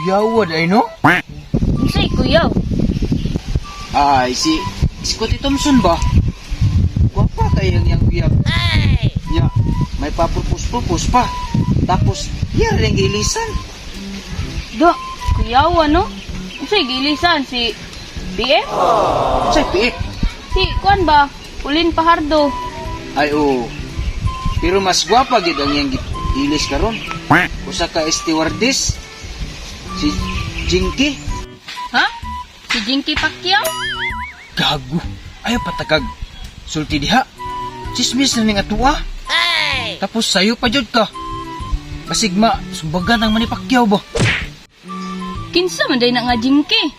Kuyawa ay, no? Unsay kuyaw? Ay, si Scotty Thompson ba? Gwapa kay ang iyang biyag. Nya, may papropose-propose pa. Tapos, iya rin gilisan. Do, kuyaw no? Unsay gilisan si BF? Unsay PF? Si kuan ba? Ulin Pahardo. Ay, oo. Pero mas gwapa gid ang iyang gilis karon. Usa ka stewardess. Si Jinky. Ha? Si Jinky Pacquiao? Gago. Ayaw patakag. Sulti diha. Chismis na ning atua. Tapos sayo pa jud ka. Basig ma, sumbagan ang manipakyaw ba? Kinsa man day na nga Jinky?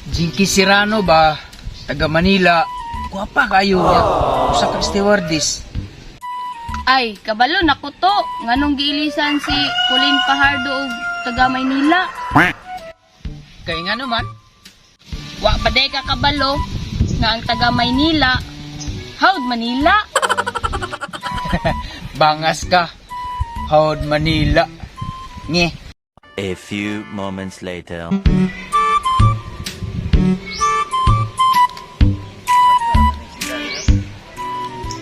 Jinky Serrano ba? Taga Manila. Gwapa kayo niya. Usa ka stewardess. Ay, kabalo nako to. Nganong giilisan si Pauline Pahardo og taga Maynila? Kay nga naman. Wa pa day ka kabalo nga ang taga Maynila howd Manila. Bangas ka. Howd Manila. Nge. A few moments later.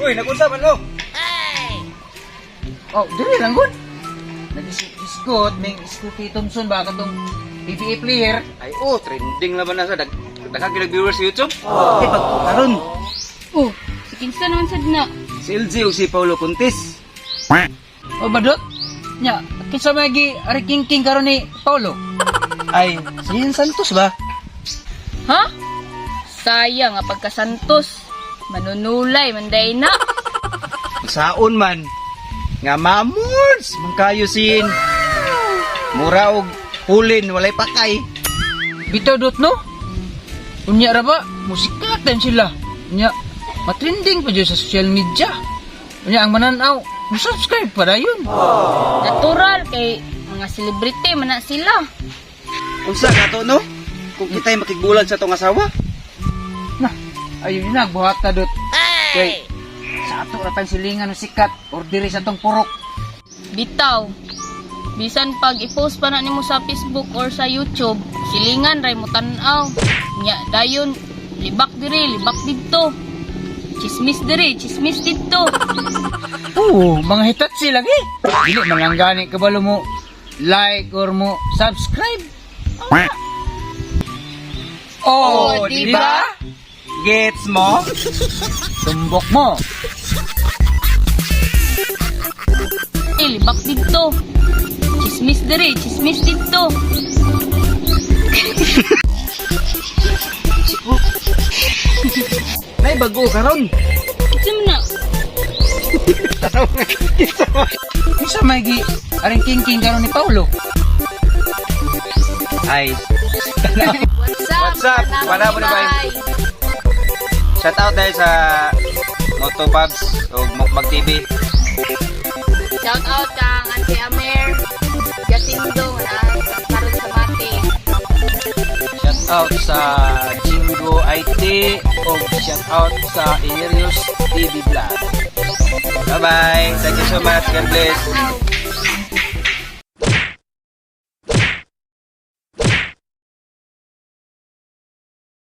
Uy, nag-unsa man lo? Oh, dili lang gud. Nag-isgot, may Scotty Thompson ba katong PBA player? Ay, oh, trending laban na sa daghang kay viewers sa YouTube. Eh, pag karon Oh, si kinsa naman sad na? si LG o si Paulo Contis. O badot? Nya, kinsa may gi ari king king karon ni Paulo? Ay, si Ian Santos ba? Ha? Sayang nga pagkasantos. Manunulay man day na. Saon man nga mamons man kayo sin. Mura og pulin walay pakay. Bitaw dot no? Unya ra ba? Musikatan sila. Unya, matrending pa jud sa social media. Unya ang mananaw, mo-subscribe pa dayon. Natural kay mga celebrity man na sila. Unsa ka to no? Kung kita'y makigbulag sa tong asawa? Nah, ayun na buhat ta dot. Kay sa ato ra tang silingan og sikat or diri sa tong purok. Bitaw. Bisan pag i-post pa na nimo sa Facebook or sa YouTube, silingan ray mo tan-aw. Nya dayon libak diri, libak didto. Chismis diri, chismis didto. Oo, mga hitatsi lagi. Dili man lang gani kabalo mo like or mo subscribe. Oh, Oh, di di ba? ba? Gets mo? Tumbok mo. Eh, libak didto. Chismis diri, chismis didto. Nay bago karon. Kinsa man na? Unsa may gi aring king-king karon ni Paulo? Ay, What's up? What's up? Wala mo na ba? Shout out dahil sa Moto Pubs o Mukbang TV. Shout out kang Auntie Amer, Jasindo na karon sa mate. Shout out sa Jingo IT o shout out sa Ilirius TV Vlog. Bye-bye. Thank you so much. God bless. Out.